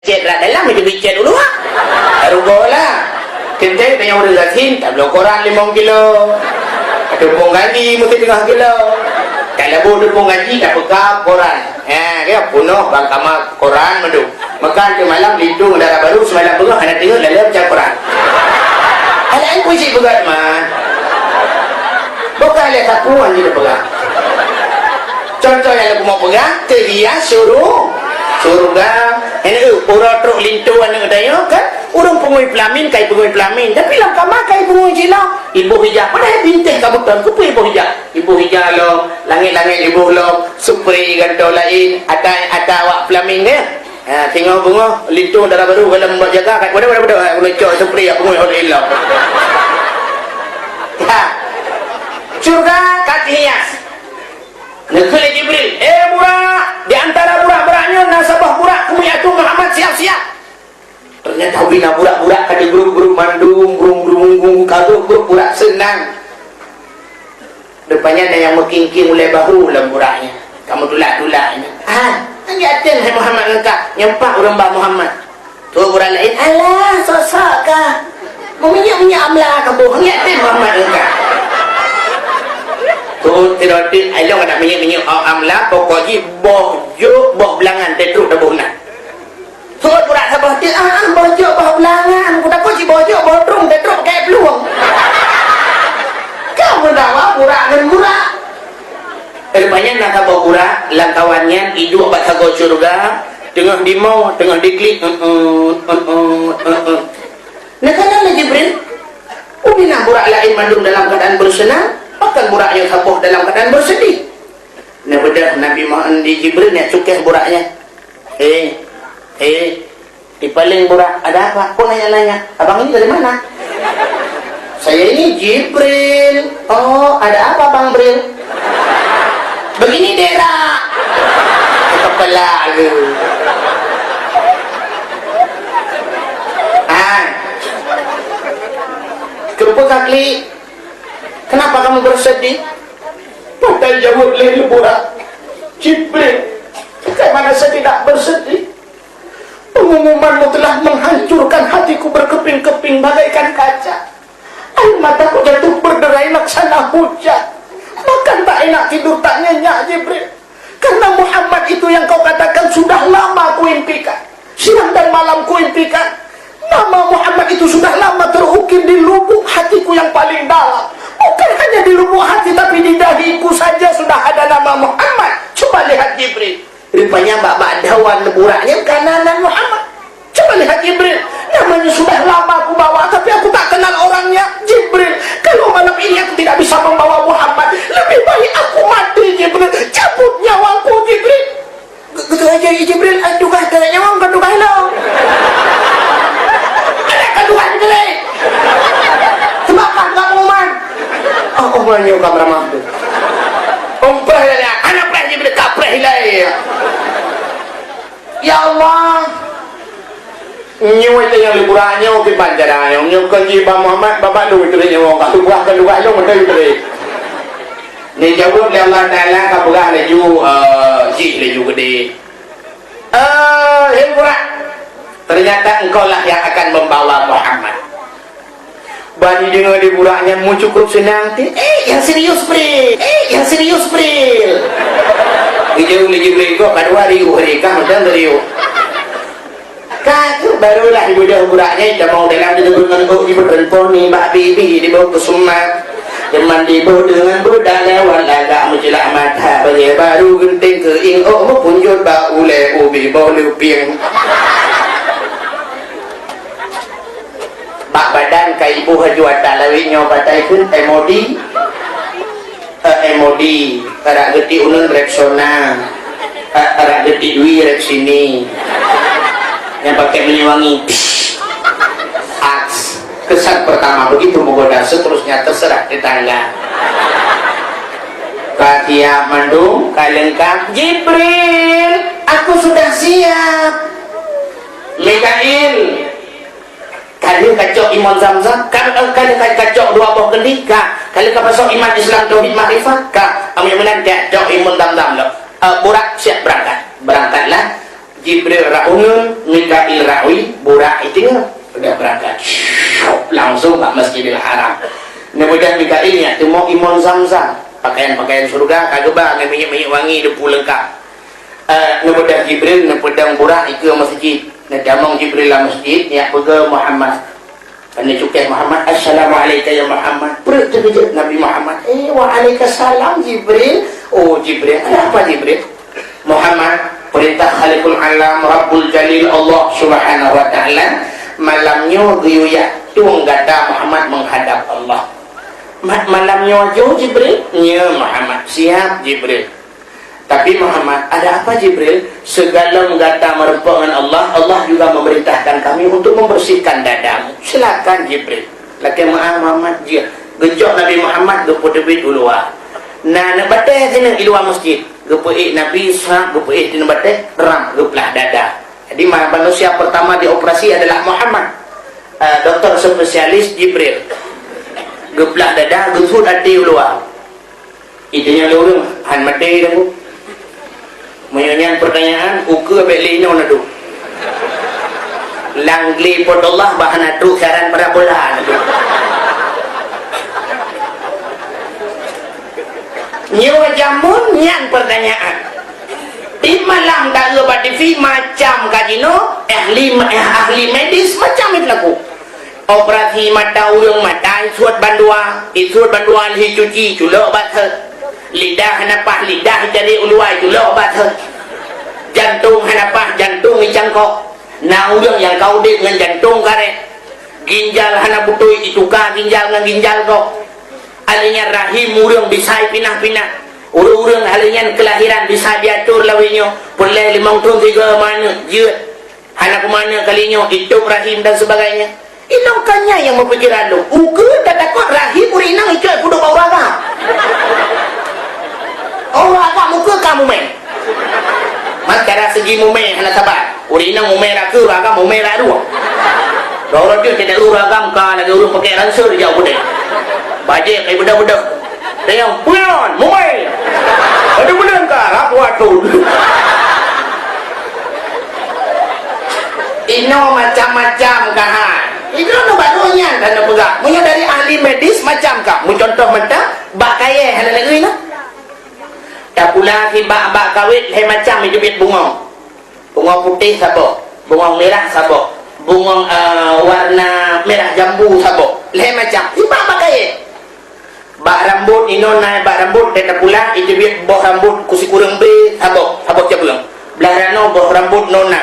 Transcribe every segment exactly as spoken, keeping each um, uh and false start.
Cét rot dalam, meucubit cét u luwa. Rugoe lah. Teuntèe tanyoe ureueng gasien, tabloe koran limong kilo. Teupeung gaji meuteungoh kilo. Talabôh teupeung gaji, tapeuka koran. Ha, ya, peunoh bak kama koran mandum. Maka teumalam linto dara barô, seumalam beungoh hana teungeut lalem cak koran. Hana ai puji peugah teuma. Bukan lé sapeue nyang dipeugah. Contoh nyang lôn peugah, teuhias syuru-, syurga. Hana eu, uroe trok linto aneuk tanyoe kan, ureueng peungui peulamin, kai peungui peulamin. Tapi lam kama kai peungui cit lom. Iboh ija, padahai bintéh ka beuton, keupeue iboh ija? Iboh ija lom, langét-langét iboh lom, supri gantoe laén, ata, ata awak peulamin nyan. Ha, singoh beungoh, linto dara barô, galom bak jaga, kat wadah, wadah, wadah, ulôn cok supri, aku ngoi hot ilok. Ha. Syurga ka teuhias. Neukheun lé Jibril, "Eh, Burak, di antara burak-burak nyoe na saboh burak keumiet ateueh Muhammad, siap-siap." Ternyata ubé na burak-burak ka jigrub-grub mandum, grung-grung-grung, ka grub-grub burak seunang. Rupanya na nyang meuking-king ulèe bahu lam burak nyan. Ka meutulak-tulak nyan. "Ah, hana ateueng hai Muhammad ngon kah, nyoe pat ureueng ba Muhammad." Tuwoe burak laén, "Alah, sok-sok kah. Meuminyéuk-minyéuk amla kaboh, hana ateueng Muhammad ngon kah." Tuwoe sidroe teuk, "Ayo keunan minyéuk-minyéuk amla, pokok jih boh jôk, boh beulangan teutrok taboh na." Sot burak saboh teuk, ah, ah, boh jôk, boh beulangan. Kutakot si boh jôk, boh trueng, teutrok kayèe plueng. Ka meudawa burak ngon burak. Rupanya na saboh burak, lam kawan nyan, iduek bak sagoe syeuruga, teungoh dimoe, teungoh diklik, eun-eun, eun-eun, eun-eun. Neukalon lé Jibril, ubé na burak laén mandum dalam keuadaan beuseunang, pakon burak nyoe saboh dalam keuadaan beuseudeh. Neubeudôh Nabi Muhammad di Jibril, neucukéh burak nyan. "Hei, hei, di paléng burak, ada apa? Kok nanya-nanya? Abang ini dari mana?" "Saya ini Jibril." "Oh, ada apa, Bang Bril?" "Begini, Dek, rak." Kepala lu. Ah. Keupeue ka klik? Kenapa kamu bersedih? Padahai jaweueb lé burak, "Jibril, bagaimana saya tidak bersedih? Pengumumanmu telah menghancurkan hatiku berkeping-keping bagaikan kaca. Air mataku jatuh berderai laksana hujan. Makan tak enak, tidur tak nyenyak, Jibril. Karena Muhammad itu yang kau katakan sudah lama kuimpikan. Siang dan malam kuimpikan. Nama Muhammad itu sudah lama terukir di lubuk hatiku yang paling dalam. Bukan hanya di lubuk hati, tapi di dahiku saja sudah ada nama Muhammad. Coba lihat, Jibril." Rupanya bak-bak dawan burak nyan ka na nan Muhammad. Coba lihat, Jibril, namanya sudah lama aku bawa, tapi aku tak kenal orangnya. Jibril, kalau malam ini aku tidak bisa membawa Muhammad, lebih baik aku mati, Jibril. Cabut nyawaku, Jibril. Ge-, gitu aja, Jibril, ah, tugas kena nyawa, bukan tugas lo. Ada kan tugas, Jibril? Sebab kan kamu, Man. Oh, oh, Man, yuk, kamera maaf tu. Om preh ya, anak preh, Jibril, kapreh ilai. Ya Allah. Nyoe teuh nyang lé burak nyoe kiban cara nyoe. Nyoe kon jih Bang Muhammad, babah lôn teuh nyoe, ka tugaih, ka tugaih lôn teuh teuh. Neujaweueb lé Allah Taala ka peugah laju, eh, jih laju keudeh. Eh, hei burak, ternyata engkau lah yang akan membawa Muhammad. Ban jideungoe di burak nyan meucukup seunang, "Eh, nyang serius, Bril! Eh, nyang serius, Bril!" Geujaweueb lé Jibril, "Gob ka dua ribu hari kah mantong serius." Ka kheueh barulah jibeudôh burak nyan, jitamong dalam, jiteubiet ngon ôk, jibeuteumpon nibak bibi, jiboh keu sumat. Teuma jiboh deungon budak lewat lagak meucilak mata, bajèe baru geunteng keuieng ôk, meupunjot bak ulèe ubé boh leupieng. Bak badan ka iboh laju ata lawét nyoe patai kheun M O D. Eh, M O D, arak geuti uneun Rexona. Eh, arak geuti dui Rexini. Yang pakai minyak wangi. Aks. Kesan pertama begitu menggoda, seterusnya terserah tetangga. Ka siap mandum, ka leungkap. Jibril, aku sudah siap. Mikail, ka lheueh kacok imon Zamzam, ka, ka lheueh kacok dua boh kendi, ka, ka lheueh kapasok iman Islam tauhid makrifat, ka, amun meunan kacok imon Zamzam lom. Eh, Burak siap berangkat. Berangkatlah. Jibril rot uneun, Mikail Tinggal, udah berangkat. Langsung bak Masjidil Haram. Neubeudôh Mikail nyan teumo imon Zamzam. Pakaian-pakaian syurga ka geuba ngon minyeuk-minyeuk wangi depu leungkap. Eh, neubeudôh Jibril, neupeudong Burak ikeue masjid. Neutamong Jibril lam masjid, nyak peugah Muhammad. Neucukeh Muhammad, "Assalamu'alaika ya Muhammad." Peureuet teukeujot Nabi Muhammad. "Eh, wa'alaikasalam Jibril." "Oh, Jibril. Ada apa Jibril?" "Muhammad, perintah Khaliqul Alam, Rabbul Jalil, Allah Subhanahu wa Ta'ala, malam nyoe geuyue yak tueng gata Muhammad menghadap Allah." "Ma-, malam nyoe aja Jibril?" "Nyo Muhammad." "Siap Jibril. Tapi Muhammad, ada apa Jibril?" "Segalom gata meureumpok ngon Allah, Allah juga memerintahkan kami untuk membersihkan dadamu. Silakan Jibril." Lakée meu'ah Muhammad jeuet. Geucok Nabi Muhammad geupeuteubiet u luwa. Na aneuk batée sineuk di luwa masjid. Geupeuék Nabi, sab geupeuék sineuk batée, ram geuplah dada. Jadi ma-, manusia pertama dioperasi adalah Muhammad. Eh, doktor spesialis Jibril. Geuplah dada, geusuet até u luwa. Itu nyang lé ureuëng han maté dah, Bu. Meunyoe nyan pertanyaan, ukeue bék lé inoe neuduek. Lam glé Po teuh Allah bah hana trok siaran parabola neuduek. Nyoe jameun nyan pertanyaan. Di malam taeu bak T V macam ka jinoe, ahli, ahli medis macam itu laku. Operasi mata ureuëng, mata isuet bandua, isuet bandua lheueh cuci, culok bak thot. Lidah hana paih, lidah icari u luwa, culok bak thot. Jantong hana paih, jantong icangkok. Na ureuëng nyang ka udeb ngon jantong karet. Ginjal hana beutôi, ituka ginjal ngon ginjal gob. Alèh nyan rahim ureuëng bisa ipinah-pinah. Ureuëng-ureuëng alèh nyan keulahiran bisa diatur lawét nyoe, peureulèe limong thon sigoe meuaneuk jeuet. Hana keumanö kali nyoe, itôb rahim dan sebagainya. Inong ka nyan nyang meupikiran lôn. Ukeue tatakot rahim ureueng inong icok peuduek bak ureueng agam. Ureueng agam ukeue ka mumè. Man cara segi mumè hana saban. Ureueng inong mumè rot keue, ureueng agam mumè rot dua. Dua ureueng tu tidak ureueng agam ka lagèe ureueng pakèk ransel jak u keudè. Bajèe kai beudôh-beudôh. Tanyong, "Peue nyan, mumè?" Aduh, buleuen ka, rab watèe. Inoe macam-macam ka hai. Inoe baru nyan hana peugah. Meunyoe dari ahli medis macam ka. Meucuntoh mantong, bak kayèe hana lagèe nyoe. Tapula sibak bak kawét lhèe macam jiteubiet bungong. Bungong putéh saboh, bungong mirah saboh, bungong, eh, warna mirah jambu saboh. Lhèe macam. Sibak bak kayèe. Bak rambôt inoe na bak rambôt teuh tapula, jiteubiet boh rambôt keu sikureueng bri saboh, saboh cabeueng. Blah ranoe boh rambôt noe na.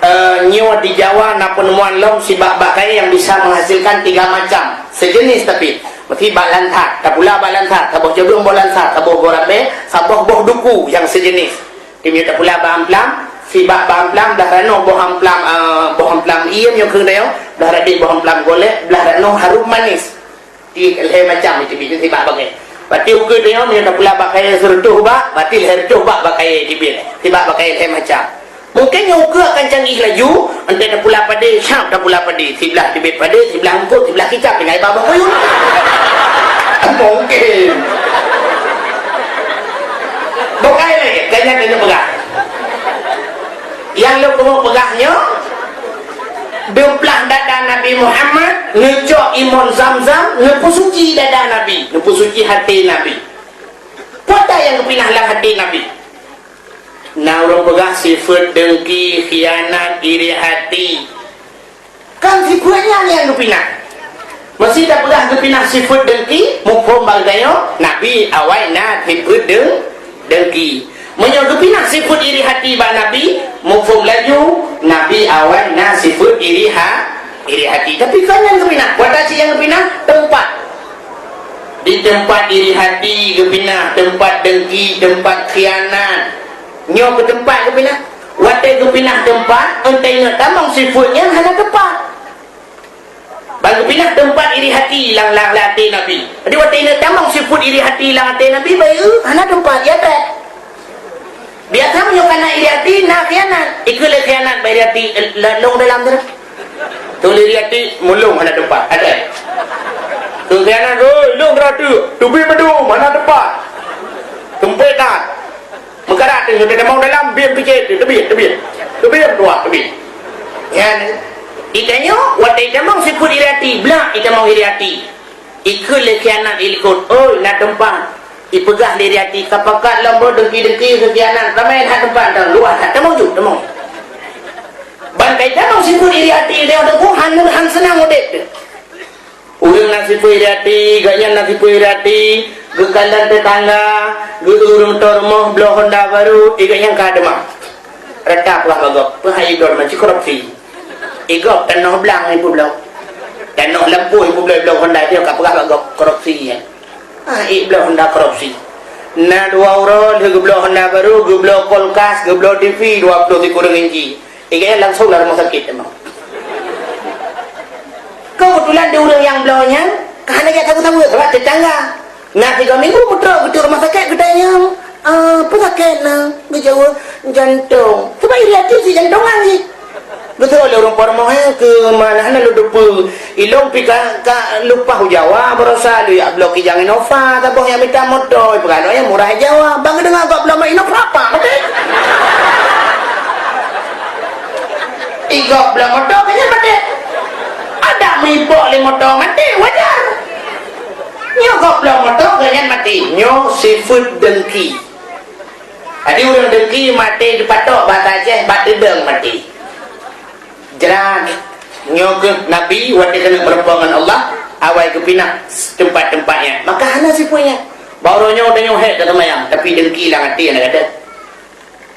Eh, nyoe di Jawa na peuneumoan lom sibak bak kayèe nyang bisa menghasilkan tiga macam. Sejenis tapi. Meusti bak lansat, tapula bak lansat, saboh cabeueng boh lansat, saboh boh rambè, saboh boh duku nyang sejenis. Teuma tapula bak amplam, sibak bak amplam, blah ranoe boh amplam, eh, boh amplam ié nyoe keuh dayong, blah radeh boh amplam golek, blah ranoe harum manis. Di lhèe macam itu biji sibak bagai. Berarti ukeue tanyoe meunyoe tapula bak kayèe sireutoh bak, berarti lhèe reutoh bak bak kayèe jiteubiet. Sibak bak kayèe lhèe macam. Mungkin nyoe ukeue akan canggih laju, enteuk tapula padé, syap tapula padé, siblah teubiet padé, siblah eungkôt, siblah kicap, tinggai bak boh kuyueng. Mungkin. Bukai lé, kayèe nyan peugah. Nyang lôn keuneuk peugah nyoe, geuplah dada Nabi Muhammad, neucok imon Zamzam, neupeusuci dada Nabi, neupeusuci até Nabi. Peue nyang geupinah lam até Nabi? Na ureueng peugah sifeuet dengki, khianat, iri hati. Kan sifeuet nyan nyang geupinah. Meusé tapeugah geupinah sifeuet dengki, muphom bak geutanyoe, Nabi awai na sifeuet deng-, dengki. Meunyoe geupinah sifeuet iri hati bak Nabi, muphom laju, Nabi awai na sifeuet iri ha-, iri hati. Tapi kon nyan geupinah, watèe cit nyang geupinah, teumpat. Di teumpat iri hati geupinah, teumpat dengki, teumpat khianat. Nyoe keu teumpat geupinah. Watèe geupinah teumpat, enteuk ingat tamong sifeuet nyan hana teumpat. Ban geupinah teumpat iri hati lam, lam, lam até Nabi. Jadi watèe ingat tamong sifeuet iri hati lam até Nabi, baik, eh, hana teumpat, ya tak? Biasa meunyoe kana iri hati, na khianat. Ikeue lé khianat bak iri hati, eh, la-, lôn dalam tu. Tuléh di até, meulông hana teumpat, ada. Keu khianat, "Oi, lông teurak teuk, teubiet mandum, hana teumpat." Tumpék that. Meukarat teuh, teutamong dalam, biem picét teuh, teubiet, teubiet. Teubiet tuah, teubiet. Nyan, Itanyoe, watée itamong sifeuet iri até, blah itamong iri até. Ikheun lé khianat ilikot, "Oi, na teumpat." Ipeugah lé iri até, "Ka pakat lom beuh dengki-dengki keu khianat, ramé that teumpat, luwah that, tamong ju, tamong." Ban ka itamong sifeuet iri até, lé teungku han, han seunang udép teuh. Ureuëng na sifeuet iri até, geuh nyan na sifeuet iri até, geukalon teutangga, geuh ureuëng teurimong bloe honda barô, geuh nyan ka deungoe. Rata peugah bak gob, peue hai idol meuci korupsi. Igob tanoh blang ipeubloe. Tanoh lampôh ipeubloe, bloe honda, dia ka peugah bak gob korupsi nyan. Ah, ibloe honda korupsi. Na dua uroe lheueh geubloe honda barô, geubloe kulkas, geubloe T V dua ploh sikureueng inci. Iga langsung lam rumoh sakét teuma. Keubeutulan di ureuëng nyang bloe nyan ka hana jak sabe-sabe, sabab teutangga. Na tiga minggu meutroh geuteuk rumoh sakét, geutanyong, "Ah, peue sakét na?" Geujaweueb, "Jantong." Sabab iri até si jantongan jih. Geuteupeue lé ureuëng Peurumoh, "Keu ma na hana lôn teupeue. Ilôn pih ka, ka lumpah u Jawa, baroesa lôn jak bloe kijang Innova, saboh nyang mita moto, ipeugah lôn nyang murah Jawa." Ban geudeungoe gob bloe Innova, apa maté? Igob bloe moto, keu nyan maté. Adak meupok lé moto maté, wajar. Nyoe gob bloe moto, keu nyan maté. Nyoe sifeuet dengki. Jadi ureuëng dengki maté dipatok, bahasa Aceh, bak teudong maté. Jrat. Nyoe keuh Nabi watée keuneuk meureumpok ngon Allah, awai geupinah teumpat-teumpat nyan. Maka hana sifeuet nyan. Bak uroe nyoe tanyoe hék taseumayang, tapi dengki lam até hana gadôh.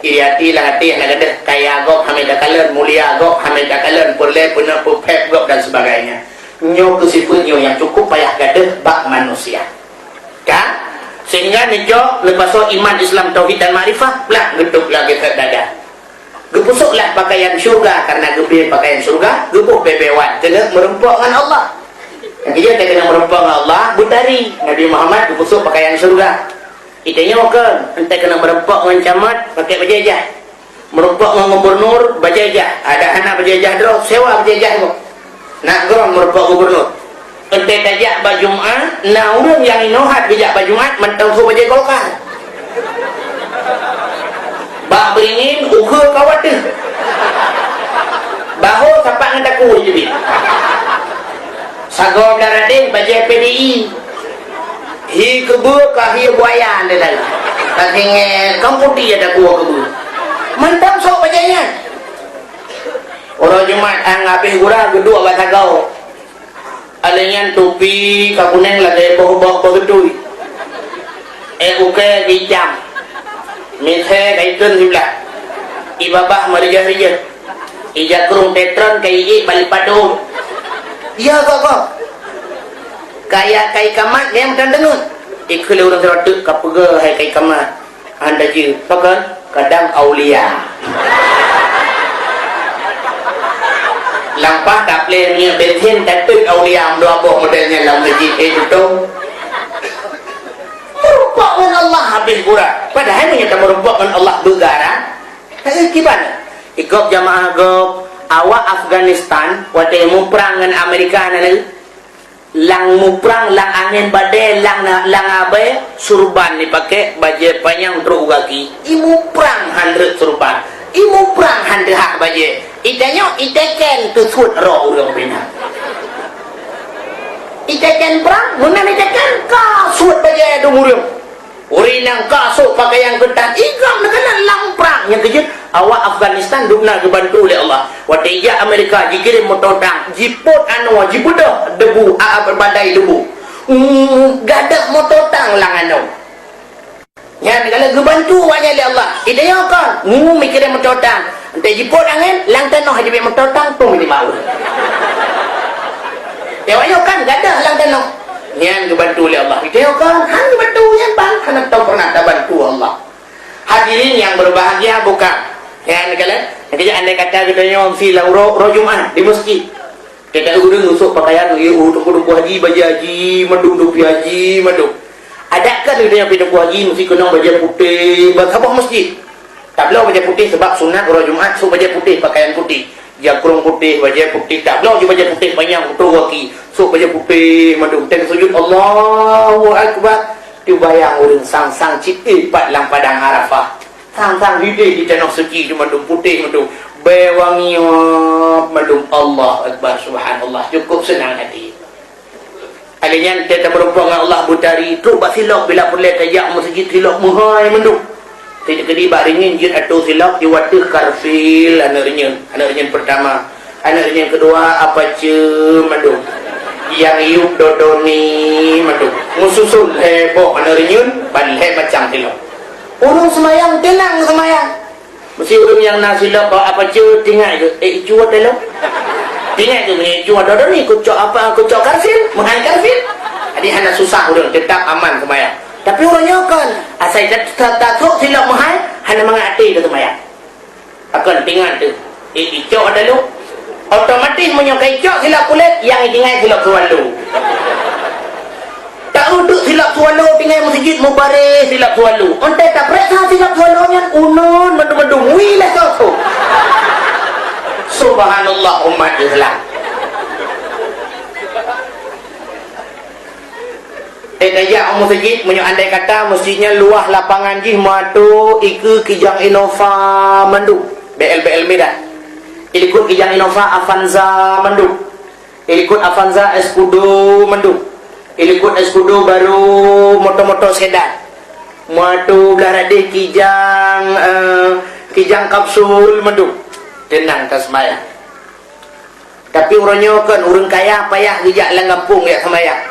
Iri até lam até hana gadôh, kaya gob hana takalon, mulia gob hana takalon, peureulée peunoh peuphét gob dan sebagainya. Nyoe keuh sifeuet nyoe nyang cukup payah gadôh bak manusia. Kan? Sehingga neujok neupasoe iman Islam tauhid dan makrifah, blah geutôb lagée that dada. Geupeusôk lah pakaian syurga, karena geubri pakaian syurga, geuboh bée-bée wan, keuneuk meureumpok ngon Allah. Nyang keujeuet keuneuk meureumpok ngon Allah, beutari. Nabi Muhammad geupeusôk pakaian syurga. Itanyoe kon, enteuk keuneuk meureumpok ngon camat, pakai bajée jah. Meureumpok ngon gubernur, bajée jah. Adak hana bajée jah droe, sewa bajée jah boh. Nak keuron meureumpok gubernur. Enteuk tajak bak Jumat, na ureuëng nyang inoe hat geujak bak Jumat mantong sôk bajée Golkar. Bak Beringin, ukeue ka wateuh. Bahô sapat ngon takue jeuet. Sagoe blah radeh, bajée P D I. Hi keubeue ka hi buaya anda dalam. Ka singét, kan putih ada kuah keubeue. Mantong sôk bajée nyan. Uroe Jumat, han habéh gura, geuduek bak sagoe. Alèh nyan tupi ka kunéng lagèe boh-boh beutôi. Ék ukèe geuicam. Misé ka ikheun siblah. Ié babah meurijah-rijah. Ija krông tetron ka iék bak lipat dôh. Ya, gob-gob. Kaya ka ikamat, nyang meuteun deungon. Ikheun lé ureueng sidroe teuk ka peugah hai ka ikamat. Hana jeuet, pakon? Kadang aulia. Lampah tapleh minyeuk bensin, tateuet aulia meudua boh model nyan lam meuseujid, eh, tutong. Meurumpok ngon Allah habéh gura. Padahai meunyoe tameurumpok ngon Allah beugara, eh, kiban. Ikop jamaah gob, awak Afghanistan, watèe muprang ngon Amerika na, Lam muprang, lam angén badai, lam, lam abée, surban jipakè, bajèe panyang trok u gaki. Imuprang han rhot surban. Imuprang han teuhah bajèe. Itanyoe iteken keu suet roh ureueng bina. Iteken prang, meunan iteken ka suet bajèe dum ureueng. Ureueng nyang ka sôk pakaian keutan, igam neukalon lam prang. Nyang keujeuet, awak Afghanistan dum na geubantu lé Allah. Watèe ijak Amerika, jikirém moto tang, jipôt anoe, jibeudôh debu, a, a, badai debu. Hmm, gadôh moto tang lam anoe. Nyan kalau geubantu awak nyan lé Allah. Itanyoe kon, mu mikirém moto tang. Entah jipôt angén, lam tanoh jibeuet moto tang, pun di bawah. Ya, awak nyoe kan gadôh lam tanoh. Nyan geubantu lé Allah. Itanyoe kon, han geubantu nyan bang, hana tau pernah tabantu Allah. Hadirin yang berbahagia bukan? Nyan kalon, keujak andai kata geutanyoe MC lam uroe, uroe Jumat di meuseujid. Teuka ureueng usôk pakaian, oh, teungku-teungku haji, bajèe haji, mandum, topi haji, mandum. Adak kan geutanyoe pi teungku haji meusti keunong bajèe putéh, bak saboh meuseujid. Tabloe bajèe putéh sabab sunat uroe Jumat, sôk bajèe putéh, pakaian putéh. Jakrong putéh, bajèe putéh, tabloe ju bajèe putéh panyang, trok u gaki. Sôk bajèe putéh, mandum teng sujud, Allahu Akbar. Teubayang ureueng sang-sang cit, eh, pat lam padang Arafah. Sang-sang hideh di tanoh suci tu mandum, putéh mandum. Bèe wangi mandum. Allahu Akbar, subhanallah. Cukup seunang hati. Alèh nyan, teuh tameurumpok ngon Allah beutari, trok bak silop bila peureulèe tajak meuseujid, silop meuhai mandum. Teukeudi bak reunyeun jeuet atô silop, jiwoe ateuh karfil aneuk reunyeun, aneuk reunyeun peurtama. Aneuk reunyeun keudua, apace mandum. Nyang yup dodoni mandum. Meususon lhèe boh aneuk reunyeun, ban lhèe macam silop. Ureueng seumayang teunang seumayang. Meusti ureueng nyang na silop bak apace, teuingat geuh, "Eh, icu ata lôn." Teuingat geuh, "Meunyoe icu ata lôn ni, kucok apa, kucok karfil, meuhai karfil." Jadi hana susah ureueng, teutap aman seumayang. Tapi ureueng nyoe kon, asai ta-, ta-, tatrok silop meuhai, hana mangat até teu seumayang. Akan teuingat teuh, "Eh, icok ata lôn." Otomatis meunyoe ka icok silop kulét, nyang itinggai silop swallow. Taeu teuk silop swallow tinggai meuseujid, mubareh silop swallow. Ontée tapeuriksa silop swallow nyan uneun mandum-mandum, wie lé soe-soe. Subhanallah, umat Islam. Eh, tajak u meuseujid, meunyoe andai kata meuseujid nyan luwah lapangan jih meuatô ikeue Kijang Innova mandum, B L B L mirah. Ilikot Kijang Innova, Avanza mandum. Ilikot Avanza, Escudo mandum. Ilikot Escudo barô moto-moto sedan. Meuatô blah radeh Kijang, eh, Kijang Kapsul mandum. Teunang taseumayang. Tapi uroe nyoe kon ureueng kaya payah geujak lam gampông jak seumayang.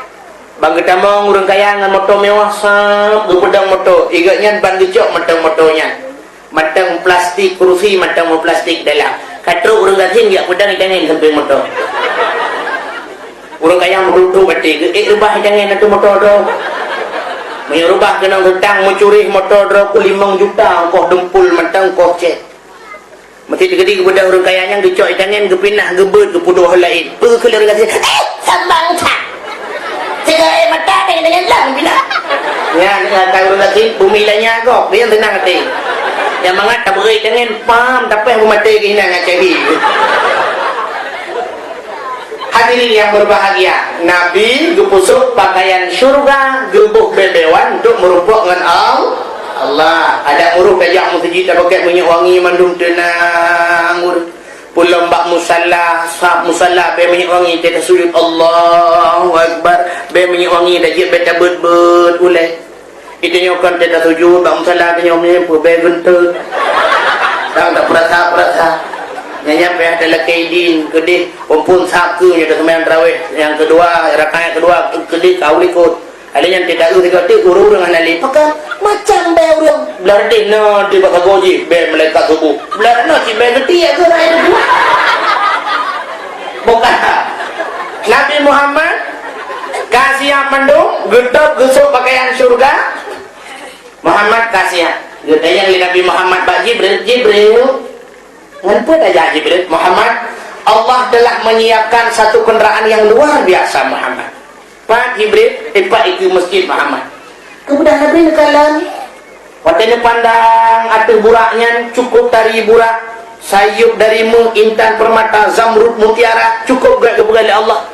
Ban geutamong ureueng kaya ngon moto mewah, sab, geupeudong moto, i gobnyan ban geucok mantong moto nyan. Mantong plastik kurusi, mantong meuplastik dalam. Ka trok ureueng gasien jak peudong itangen sampéng moto. Ureueng kaya meurutoh até geuh, "Eh, reubah itangen ateueh moto droe." Meunyoe reubah keunong seutang, meucuri moto droe peuet limong juta, ongkoh dumpul mantong, ongkoh cèt. Meusti teukeudi geubeudôh ureueng kaya nyan geucok itangen, geupinah, geubeuet, geupeuduek laén. Peue kheun lé ureueng gasien, "Eh, sambang that! Sigoe mata tangen-tangen lam pinah!" Nyan, nyan, ka ureueng gasien, bumi lanya gob, dia seunang até. Nyang mangat tabeuet itangen, pam, tapéh beumaté keuh inan ngon cahi. Hadirin yang berbahagia, Nabi geupeusok pakaian syurga, geuboh beubeuen untuk meurumpok ngon Al-, Allah. Adak meuruh tajak meuseujid, tapakèk minyeuk wangi mandum teunang. Pulom bak musala, sab musala, bèe minyeuk wangi, teuh tasujud, Allahu Akbar. Bèe minyeuk wangi, tajak bèe tabeuet-beuet ulèe. Ita nyoe kon teuh tasujud, bak musala tanyoe meupeubèe geunteut. Dang tapeurasa-peurasa. Nyan nyang payah talakèe idin, keudeh, phôn-phôn sab keuh nyoe taseumayang tarawih. Nyang keudua, rakaat keudua, keudeh, ka u likot. Alèh nyan teuh taeu sigoe teuk ureueng-ureueng hana lé. Pakon? Macam bèe ureueng. Blah radeh na di bak sagoe jih, bèe malaikat subuh. Blah radeh na cit bèe geutiek keuh rakyat tu. Bukan. Nabi Muhammad ka siap mandum, geutôb geusok pakaian syurga. Muhammad ka siap. Geutanyong lé Nabi Muhammad bak Jibril, "Jibril, ngon peue tajak Jibril?" "Muhammad, Allah telah menyiapkan satu kenderaan yang luar biasa, Muhammad." "Pat Jibril?" "Eh, pat ikeue meuseujid, Muhammad." Keumudian Nabi neukalon. Watèe neupandang ateueh burak nyan, cukup tari burak, sayeup dari meu, intan, peurmata, zamrud, mutiara, cukup gèt geupeugah lé Allah.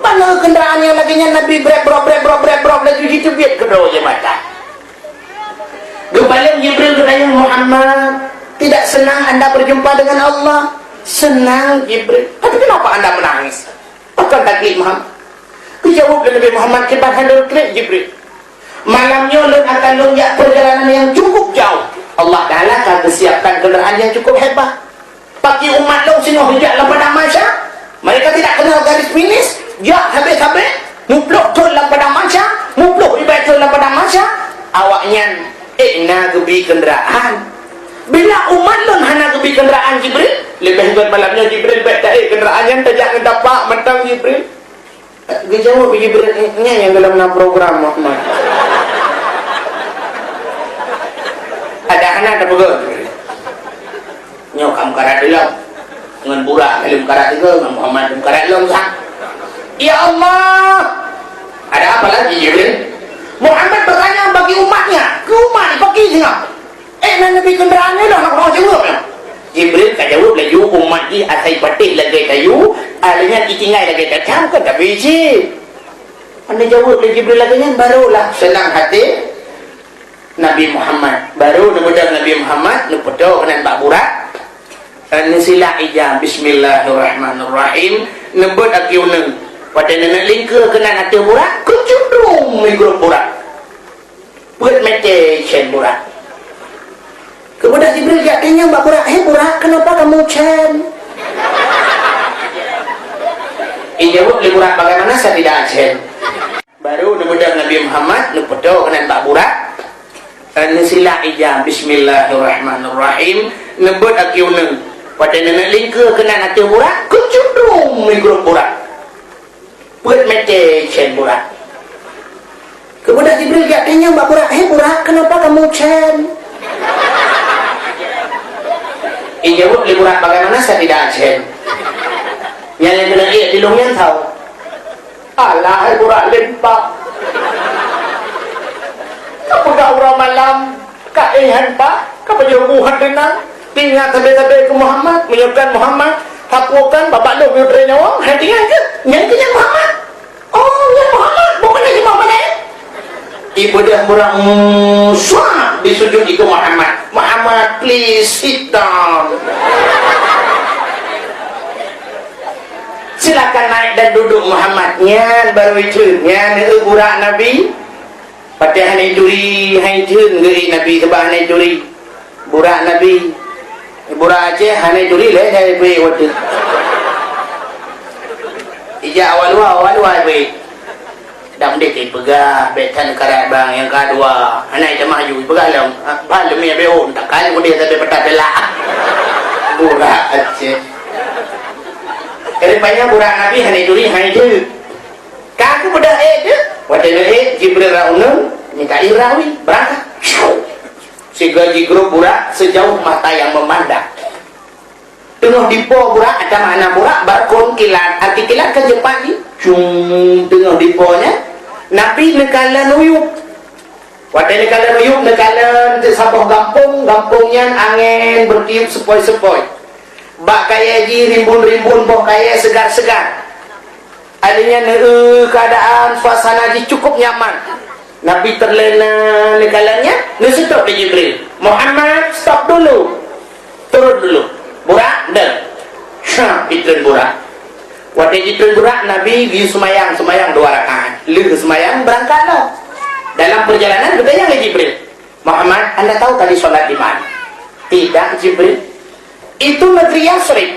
Bak na kenderaan nyang lagèe nyan Nabi brek brok, brek brok, brek brok, laju jiteubiet keudroe jih mata. Geupaleng Jibril geutanyong, "Muhammad, tidak senang anda berjumpa dengan Allah?" "Senang, Jibril." "Tapi kenapa anda menangis?" "Pakon taklik, Muhammad?" Geujaweueb lé Nabi Muhammad, "Kiban hana lôn kleb, Jibril. Malam nyoe lôn akan lôn jak peurjalanan nyang cukup jauh. Allah Taala ka geusiapkan kenderaan nyang cukup hebat. Bagi umat lôn singoh jak lam padang mahsyar, mereka tidak kenal garis finish, jak sabé-sabé, muplôh thon lam padang mahsyar, muplôh ribèe thon lam padang mahsyar, awaknyan ék na geubi kenderaan. Bila umat lôn hana geubi kenderaan, Jibril, leubeh gèt malam nyoe, Jibril, bèk taék kenderaan nyan tajak ngon tapak mantong, Jibril." Geujaweueb Jibril, "Nyan nyang gohlom na program, Muhammad." Ada hana tapeugah. "Nyoe ka meukarat lom. Ngon burak ka lheueh meukarat sigoe, ngon Muhammad lheueh meukarat lom, sah." "Ya Allah!" "Ada apa lagi, Jibril?" "Muhammad bertanya bagi umatnya." "Keu umat, bagi singoh." "Eh, na neubi kenderaan nyoe dah, na keunoe jaweueb nyoe." Jibril ka jaweueb laju, umat jih asai patéh lagèe kayu, alèh nyan itinggai lagèe kacang, kon tapi cit. Hana jaweueb lé Jibril lagèe nyan, barulah seunang até. Nabi Muhammad. Baru neubeudôh Nabi Muhammad, neupeutoe keunan bak Burak. Eh, neusilak ija, "Bismillahirrahmanirrahim." Neubeuet aki uneung. Watée neuneuk lingkeue keunan ateueh Burak, keucundrueng migrop Burak. Peuet mete cen Burak. Keumudian Jibril jak tanyong bak Burak, "Hei Burak, kenapa kamu cen?" Ijaweueb lé Burak, "Bagaimana saya tidak cen?" Baru neubeudôh Nabi Muhammad, neupeutoe keunan bak Burak. Eh, neusilak ija, "Bismillahirrahmanirrahim." Neubeuet aki uneung. Watée neuneuk lingkeue keunan ateueh Burak, keucundrueng migrop Burak. Peuet mete cen Burak. Keumudian Jibril jak tanyong bak Burak, "Hei Burak, kenapa kamu cen?" Ijaweueb lé Burak, "Bagaimana saya tidak cen?" Nyang lagée di lôn nyan tau. "Alah, hai Burak lempah. Ka peugah uroe malam, ka éh han paih, ka pajoh bu han teunang. Ingat sabe-sabe keu Muhammad, meunyoe kon Muhammad, tapukan babah lôn meunyoe treb nyawöng, hai tinggai keuh. Nyan keuh nyan Muhammad." "Oh, nyan Muhammad, bukan lagi Muhammad laén?" Ibeudôh Burak, mm, swab disujud keu Muhammad. "Muhammad, please sit down. Silakan naik dan duduk, Muhammad." Nyan baru itheun, nyan, eh, Burak Nabi. Patéh hana ituri, hana itheun geuék Nabi, sabab hana ituri. Burak Nabi, Burak Aceh hana ituri lé, hana ituri watée. Ijak awak luwa, awak luwa ituri. Dam deh ipeugah, bék that karat bang, nyang ka dua. Hana itamah ju, ipeugah lom. Ah, ban demi abéh ôn, takkan keumudian sabe patah teulah. Burak Aceh. Rupanya Burak Nabi hana ituri, hana itheun. Ka geubeudôh ék teuh, watée neuék Jibril rot uneung, Mikail rot wie, beurangkat. Syeu! Sigoe jigrôp Burak sejauh mata yang memandang. Teungoh dipo Burak, ata makna Burak, barkon kilat, arti kilat kan cepat jih. Cung, teungoh dipo nyan, Nabi neukalon uyueb. Watée neukalon uyueb, neukalon teuh saboh gampông, gampông nyan angén beutiup seupoi-seupoi. Bak kayée jih rimbun-rimbun boh kayée seugar-seugar. Akhirnya, eh, keadaan suasana jih cukup nyaman. Nabi terlena neukalon nyan, neuseutôt lé Jibril. "Muhammad, stop dulu. Turun dulu. Burak, deuh." Syah, jitreun Burak. Watée jitreun Burak, Nabi geuyue seumayang, seumayang dua rakaat. Lheueh seumayang, beurangkat lom. Dalam perjalanan, geutanyong lé Jibril, "Muhammad, Anda tahu tadi sholat di mana?" "Tidak, Jibril." "Itu negeri Yasrib.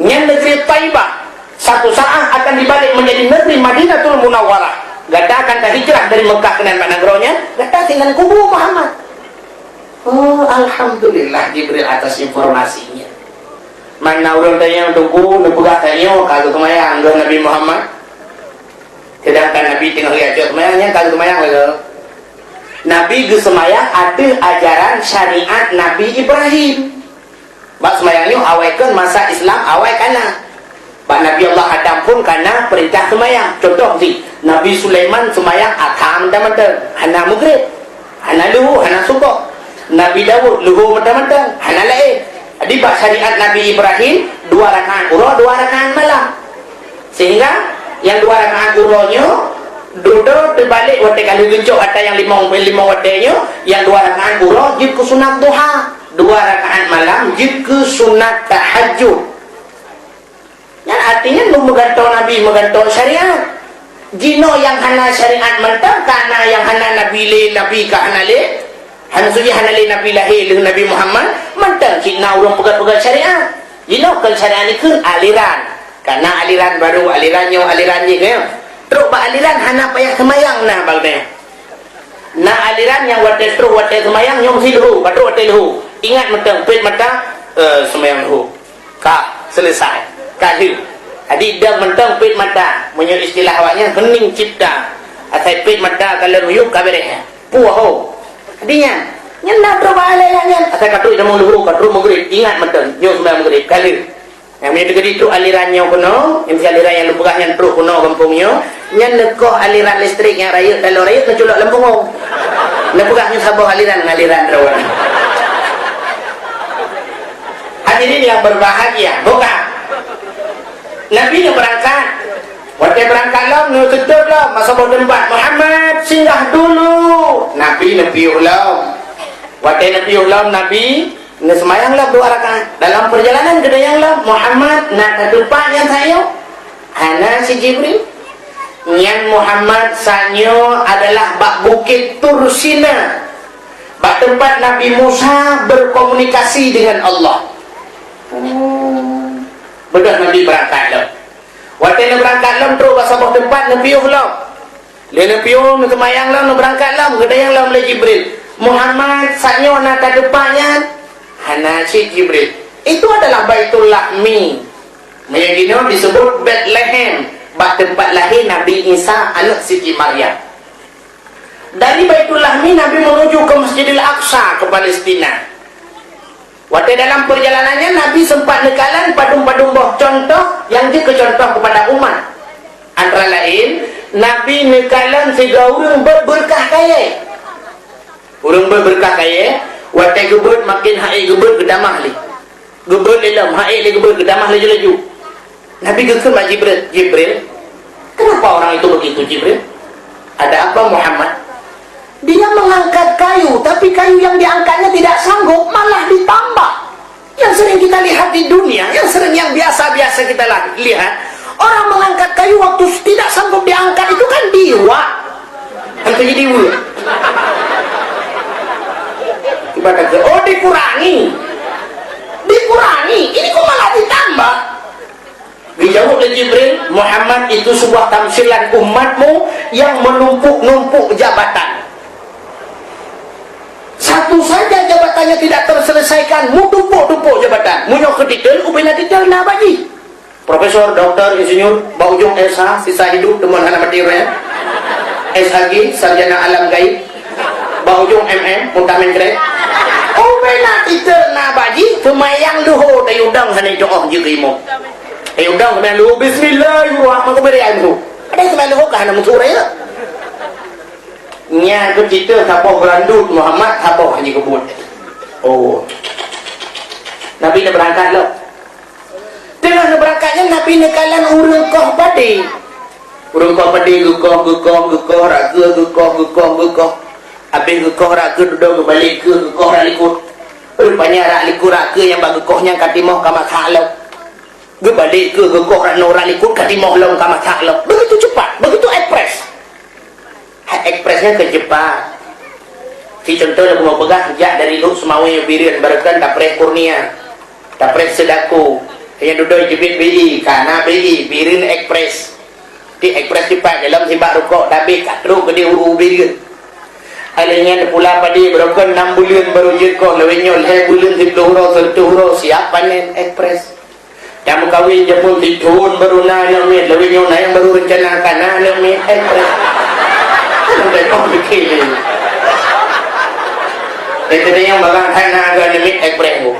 Nyan negeri Taibah. Satu saat akan dibalik menjadi negeri Madinatul Munawwarah. Gata akan tahijrah dari Mekah keunan bak nanggroe nyan, gata sinan kubu Muhammad." Oh, alhamdulillah Jibril atas informasinya. Mana ureuëng tanyong teungku, neupeugah tanyoe ka geuseumayang lé Nabi Muhammad. Sedangkan Nabi teungoh geujak seumayang, nyan ka geuseumayang lé. Nabi geuseumayang ateueh ajaran syariat Nabi Ibrahim. Bak seumayang nyoe awai kon masa Islam awai kana. Bak Nabi Allah Adam pun kana peurintah seumayang. Contoh si Nabi Sulaiman seumayang adha mantong-mantong, hana meugrib, hana luhu, hana suboh. Nabi Daud luhu mantong-mantong, hana laén. Jadi bak syariat Nabi Ibrahim dua rakaat uroe, dua rakaat malam. Sehingga nyang dua rakaat uroe nyoe dudoe teubalek watée ka lheueh geucok ata nyang limong, limong watée nyoe, nyang dua rakaat uroe jeuet keu sunat duha, dua rakaat malam jeuet keu sunat tahajud. Nyan artinya meugantoe Nabi, meugantoe syariat. Jinoe nyang hana syariat mantong, ka na nyang hana Nabi lé, Nabi ka hana lé. Hana sujih hana lé Nabi lahé lheueh Nabi Muhammad, mantong cit na ureuëng peugah-peugah syariat. Jinoe kon syariat ikheun aliran. Ka na aliran baru, aliran nyoe, aliran jih, kan? Trok bak aliran hana payah seumayang na bak nyan. Na aliran nyang watée troh watée seumayang nyoe meusi leuho, ka troh watée leuho. Ingat mantong, pet mata, eh, seumayang leuho. Ka, selesai. Ka lheueh. Jadi dong mantong pet mata. Meunyoe istilah awaknyan, hening cipta. Asai pet mata ka lheueh uyueb ka beureh. Puih ho. Jadi nyan, nyan na troh bak alai nyan. Asai ka troh tamong leuho, ka troh meugrib. Ingat mantong, nyoe seumayang meugrib ka lheueh. Nyang meunyoe teukeudi trok aliran nyoe keunoe, nyang si aliran nyang lôn peugah nyan trok keunoe gampông nyoe, nyan neukoh aliran listrik nyang rayeuk, taloe rayeuk neuculok lam bungong. Neupeugah nyoe saboh aliran ngon aliran droe. Hadirin yang berbahagia, buka. Nabi neubeurangkat. Watée beurangkat lom, neuseutôt lom, masa boh teumpat, "Muhammad, singgah dulu." Nabi neupiôh lom. Watée neupiôh lom Nabi, neuseumayang lom dua rakaat. Dalam peurjalanan geutanyong lom, "Muhammad, na ka teumpat nyan sayoe?" "Hana," cit Jibril. "Nyan Muhammad, sayoe adalah bak Bukét Tur Sina, bak teumpat Nabi Musa berkomunikasi dengan Allah." Beudôh Nabi beurangkat lom. Watée neubeurangkat lom, trok bak saboh teumpat neupiôh lom. Lheueh neupiôh, neuseumayang lom, neubeurangkat lom, geutanyong lom lé Jibril, "Muhammad, sayoe na ka teumpat nyan?" "Hana," cit Jibril. "Itu adalah Baitul Lahmi." Meunyoe jinoe disebut Betlehem, bak teumpat lahé Nabi Isa, aneuëk Siti Maryam. Dari Baitul Lahmi, Nabi menuju ke Masjidil Aqsa, ke Palestina. Watée dalam peurjalanan nyan, Nabi seumpat neukalon padum-padum boh cuntoh nyang jeuet keu cuntoh keupada umat. Antara laén, Nabi neukalon sigoe ureuëng beuet beureukat kayée. Ureuëng beuet beureukat kayée, watée geubeuet, maken han ék geubeuet, geutamah lé. Geubeuet lé lom, han ék lé geubeuet, geutamah laju-laju. Nabi geukheun bak Jibril, "Jibril, kenapa orang itu begitu, Jibril?" "Ada apa, Muhammad?" "Dia mengangkat kayu, tapi kayu yang diangkatnya tidak sanggup, malah ditambah." Yang sering kita lihat di dunia, yang sering, yang biasa-biasa kita lah, lihat, orang mengangkat kayu waktu tidak sanggup diangkat itu kan diwa. Itu jadi diwa. Ibarat kata, "Oh, dikurangi." Dikurangi. Ini kok malah ditambah? Dijawab oleh Jibril, "Muhammad, itu sebuah tamsilan umatmu yang menumpuk-numpuk jabatan. Satu saja jabatannya tidak terselesaikan, meutumpuk-tumpuk jabatan. Meunyoe keu titel, ubena titel na bak jih. Profesor, doktor, insinyur, bak ujong S H, sisa hidup, teuma hana mati roh. S H G, sarjana alam gaib. Bak ujong M M, muntah mencret. Ubena titel na bak jih, seumayang luhô, tayue dong hana jeuet jih keu imum. Tayue dong seumayang luhô, bismillahirrahmanirrahim. Ada seumayang luhô ka hana meusurah ya. Nyan keuh titel saboh geurandut Muhammad, saboh hana geubeuet. Oh. Nabi neubeurangkat lom. Teungoh neubeurangkat nyan Nabi neukalon ureuëng koh padé. Ureuëng koh padé geukoh, geukoh, geukoh, rakeue geukoh, geukoh, geukoh. Habéh geukoh rakeue dudoe geubalek keue geukoh rot likot. Rupanya rot likot rakeue nyang bak geukoh nyan ka timoh ka masak lom. Geubalek keue geukoh rot noe rot likot ka timoh lom ka masak lom. Begitu cepat, begitu ekspres. Hai ekspres nyan keu cepat. Si contoh lôn peugah, jak dari Lhokseumawe Bireuen barokon tapreh Kurnia, tapreh Seudako, nyang dudoe jeubiet B I, ka na B I, Bireuen Ekspres. Di ekspres cepat dalam sibak rukok tabeh ka trok keudeh u Bireuen. Alèh nyan pula padé barokon nam buleuen baru jeuet koh, lawét nyoe lhèe buleuen, siplôh uroe, seureutôh uroe siap panen ekspres. Nyang meukawen jih pun sithon baru na aneuk miet, lawét nyoe na nyang baru reuncana ka na aneuk miet, eh, preh. Kan udah nyoe pikir ni. Jadi nyang barang hana aneuk miet, eh, preh bu.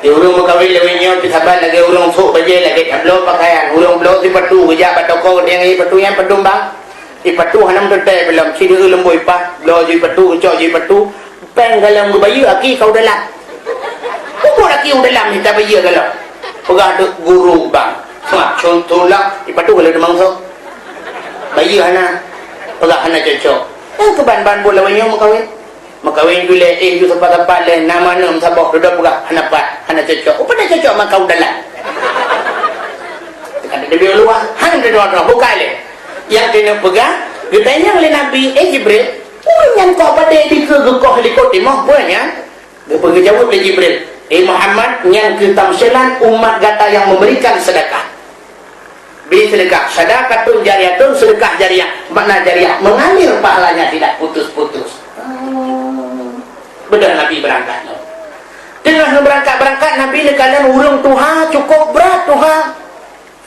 Di ureueng meukawen lawét nyoe pih saban lagèe ureueng sôk bajèe, lagèe tabloe pakaian, ureueng bloe sipatu geujak bak toko, geutanyoe ipatu nyan padum bang. Ipatu hana meuteuntèe, bilom sideueu leumbôi pah, bloe jih ipatu, geucok jih ipatu, péng galom geubayeue aki ka u dalam. Peubuet aki u dalam mita bayeue galom. Peugah deuek guru bang. Hah, contoh lah, ipatu galom teumangso. Bayeue hana. Peugah hana cocok. Nyang keuban-ban buet lawét nyoe meukawen. Meukawen ju lé, eh, ju sapat-sapat lé, na manö meusaboh, dudoe peugah hana pat, hana cocok. Upah hana cocok maka u dalam. Tekan teubiet luwa, hana teudoa-doa, bukai lé. Nyang keuneuk peugah, geutanyong lé Nabi, "Eh, Jibril, ureueng nyan koh padé dikeue geukoh likot timoh, peue nyan?" Geupeugah geujaweueb lé Jibril, "Eh, Muhammad, nyan keuh tamsilan umat gata nyang memberikan sedekah." Bri sedekah, sadaqatun jariyatun, sedekah jariah, makna jariah, mengalir pahalanya tidak putus-putus. Beudôh Nabi beurangkat nyoe. Teungoh neubeurangkat-beurangkat, Nabi neukalon ureueng tuha cukôp brat tuha.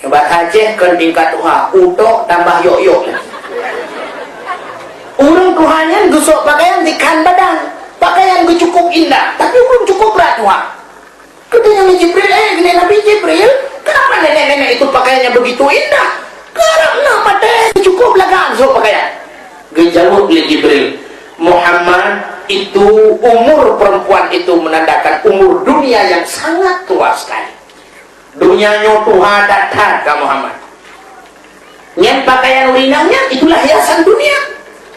Nibak Aceh kon tingkat tuha, utok tambah yok-yok. Ureueng tuha nyan geusok pakaian dikhan badan, pakaian geuh cukôp indah, tapi ureueng cukôp brat tuha. Geutanyong lé Jibril, "Eh, lé Nabi Jibril, kenapa nenek-nenek itu pakaiannya begitu indah? Karena mata cukôp lagak sok pakaian." Geujaweueb lé Jibril, "Muhammad, itu umur perempuan itu menandakan umur dunia yang sangat tua sekali. Dunia nyoe tuha that-that ka Muhammad." Nyan pakaian ureueng inong nyan, itulah hiasan dunia.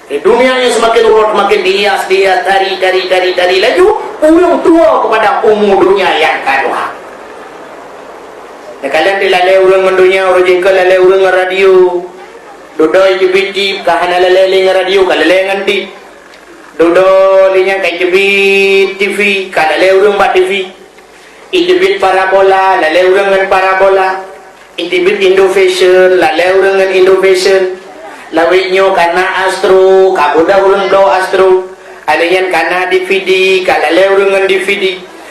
Di dunia nyang seumaken rhot, seumaken dihias, dihias, tari, tari, tari, tari, laju ureuëng tuwoe keupada umu dunia nyang ka tuha. Neukalon di lalée ureuëng ngon donya, uroe jih keu lalée ureuëng ngon radio. Dudoe jiteubiet tieb, ka hana lalée lé ngon radio, ka lalée ngon tieb. Dudoe lé nyan ka jiteubiet T V, ka lalée ureuëng bak T V. Jiteubiet parabola, lalée ureuëng ngon parabola. Jiteubiet Indo Fashion, lalée ureuëng ngon Indo Fashion. Lawét nyoe ka na Astro, ka beudôh ureuëng bloe Astro. Lheueh nyan ka na D V D, ka lalée ureuëng ngon D V D.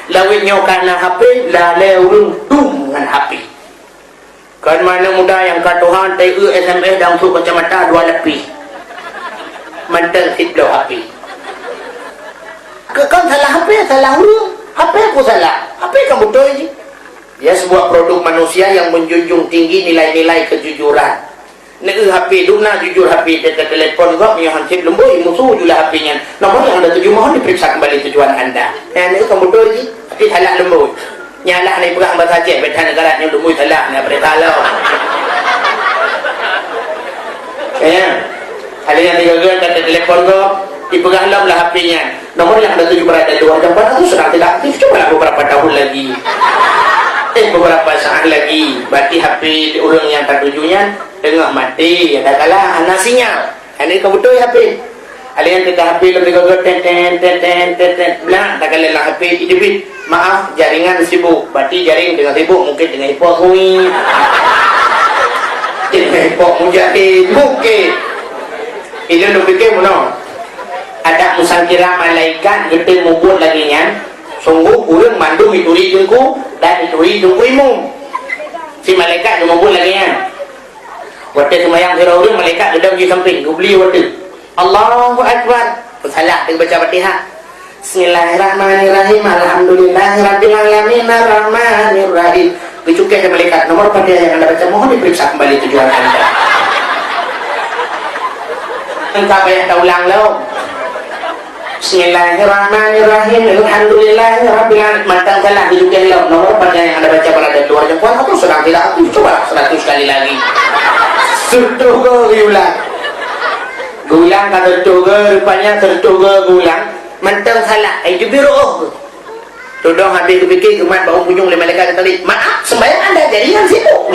Lawét nyoe ka na H P, lalée ureuëng dum ngon H P. Kon aneuk muda nyang ka tuha, teu-eu S M S dan sôk kacamata dua lapéh. Mantong siploh H P. Keu kon salah H P, salah ureuëng. H P peue salah? H P kan beutôi jih. Dia sebuah produk manusia yang menjunjung tinggi nilai-nilai kejujuran. Neu-eu H P, dum na jujur H P, te-, te-, telepon gob, nyoe han sép leumbôi, musu julah H P nyan. Nomor yang Anda tuju mohon diperiksa kembali tujuan Anda. Nyan neu-eu kan beutôi jih, tapi salah leumbôi. Nyan lah na ipeugah basa Aceh, beda negara nyoe leumbôi salah, na berita lom. Ya. Ada yang tiga gel kata telepon gob, ipeugah lom lah H P nyan. Nomor yang Anda tuju berada di luar jangkauan atau sedang tidak aktif, cobalah beberapa tahun lagi. Eh, beberapa saat lagi, berarti H P ureuëng nyang tatuju nyan teungoh maté, adakala hana sinyal. Hana ka beutôi H P. Ada yang teuka H P lom digogo, ten, ten, ten, ten, ten, ten. Blah, takalon lam H P jiteubiet. Maaf, jaringan sibuk. Berarti jaring teungoh sibuk, mungkin teungoh ipok hui. Teungoh ipok mujahid, mungkin. Ilôn lôn pike meunoe. Adak meusangkira malaikat geutem mubuet lagée nyan, sungguh ureuëng mandum ituri teungku dan ituri teungku imum. Si malaikat geumubuet lagée nyan. Watée seumayang sidroe ureuëng, malaikat geudong di sampéng, geubli watée. Allahu Akbar. Salah, dia baca Fatihah. Bismillahirrahmanirrahim. Alhamdulillahirabbil alamin, arrahmanirrahim. Geucukeh lé malaikat, "Nomor Fatihah yang Anda baca mohon diperiksa kembali tujuan Anda." Engkau payah taulang lom. Bismillahirrahmanirrahim. Alhamdulillahirabbil alamin. Mantong salah, geucukeh lom. Nomor Fatihah yang Anda baca berada di luar jangkauan atau sedang tidak aktif. Cobalah seratus kali lagi. Seratus go geuulang. Geuulang ka seratus go, rupanya seratus go geuulang. Mantong salah. Ai, teubiet rôh. Tudong habéh geupike, geumat bak u punyueng lé malaikat geutali, "Maaf, sembahyang anda jaringan sibuk."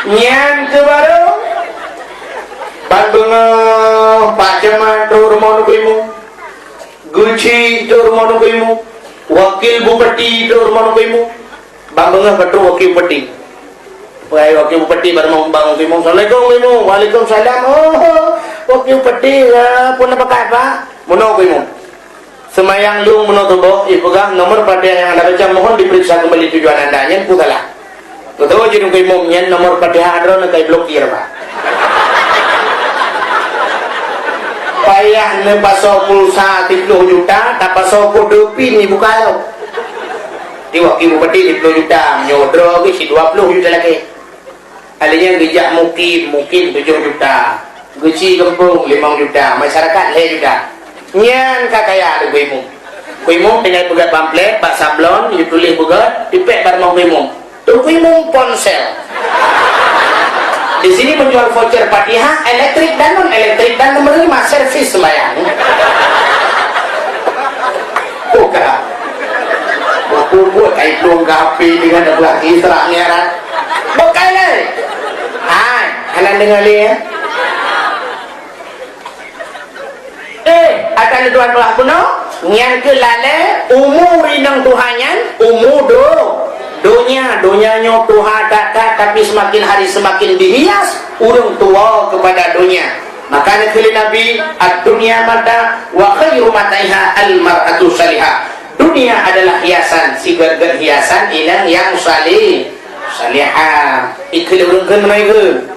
Nyan keuh barô ban beungoh Pak Camat trok rumoh Teungku Imum, Geuchik trok rumoh Teungku Imum, Wakil Bupati trok rumoh Teungku Imum. Ban beungoh ka trok Wakil Bupati. Peue hai Wakil Bupati bak rumoh Teungku Imum. "Assalamualaikum, Teungku Imum." "Waalaikumsalam." "Oh, Wakil Bupati, ya, peue na pakat, Pak?" "Meunoe, Teungku Imum. Seumayang lôn meunoe suboh, ipeugah nomor Fatihah nyang anda baca mohon diperiksa kembali tujuan anda." "Nyan peue salah?" "Beutôi jih, Teungku Imum, nyan nomor Fatihah droeneuh ka iblokir, Pak." Payah neupasoe pulsa siploh juta, tapasoe kode pin ibuka lom. Di Wakil Bupati siploh juta, meunyoe droe geuh sidua ploh juta lakée. Alheuh nyan geujak Mukim, Mukim tujoh juta. Geuchik Geumpung limong juta, masyarakat lhée juta. Nyan ka kaya Teungku Imum. Teungku Imum tinggai peugét pamflet, bak sablon, jituléh peugét, ipék bak rumoh Teungku Imum. Teungku Imum ponsel. Di sini menjual voucher Fatihah, elektrik dan non elektrik dan menerima servis sembahyang. Buka. Buku buat kai plueng ka H P dengan dah belah Isra Mi'raj. Bukai lé. Hai, hana deungoe lé, ya. Eh, ata neutuan beulah bunoe, nyan keuh lalée umu rinong tuha nyan, umu do-, donya. Donya nyoe tuha that-that, tapi semakin hari semakin dihias ureuëng tuwoe keupada donya. Maka neukheun lé Nabi, "Ad-dunya mata' wa khairu mata'iha al-mar'atu salihah." Dunia adalah hiasan, sigét-gét hiasan inong nyang saleh-, salihah. Ikheun ureuëng kheun meunoe kheun.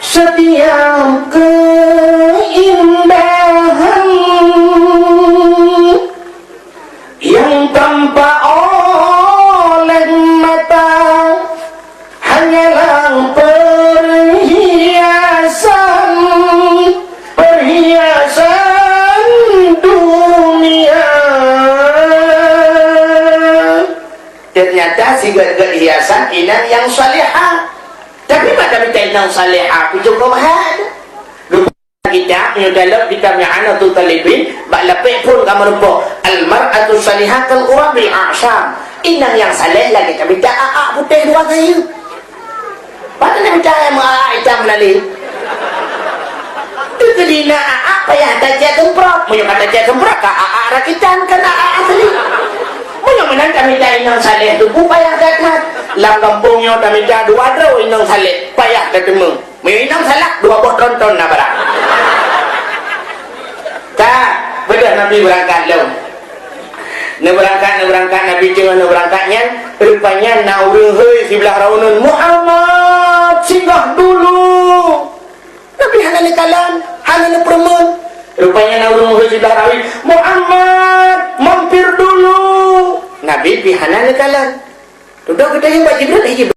Setiap keindahan yang tampak oleh mata hanyalah perhiasan, perhiasan dunia. Ternyata sigét-gét hiasan inong nyang salihah. Tapi bak tamita inong salehah, pih cukôp hai. Kitab, meunyoe dalam kitab nyang I'anatut Thalibin, bak lapék phôn ka meurumpok, "Al-mar'atu salihah kal ghurabil a'sam." Inong nyang saleh lagèe tamita a'ak putéh dua sayeup. Padahai tamita nyang meu'a'ak itam meulalu. Teukeudi na a'ak payah tacèt seumprot. Meunyoe ka tacèt seumprot, ka a'ak rakitan, ka na a'ak asli. Meunyoe meunan tamita inong saleh teungku payah that-that. Lam gampông nyoe tamita dua droe inong saleh, payah tateumé. Meunyoe inong salak, dua boh tronton na barang. Ka, beudôh Nabi beurangkat lom. Neubeurangkat, neubeurangkat, Nabi teungoh neubeurangkat nyan, rupanya na ureueng hôi siblah raunun, "Muhammad, singgah dulu!" Nabi hana neukalon, hana neupeureumeun. Rupanya na ureueng hôi siblah raunun, "Muhammad, mampir dulu!" Nabi pih hana neukalon. Dudoe geutanyoe bak Jibril, "Eh, Jibril,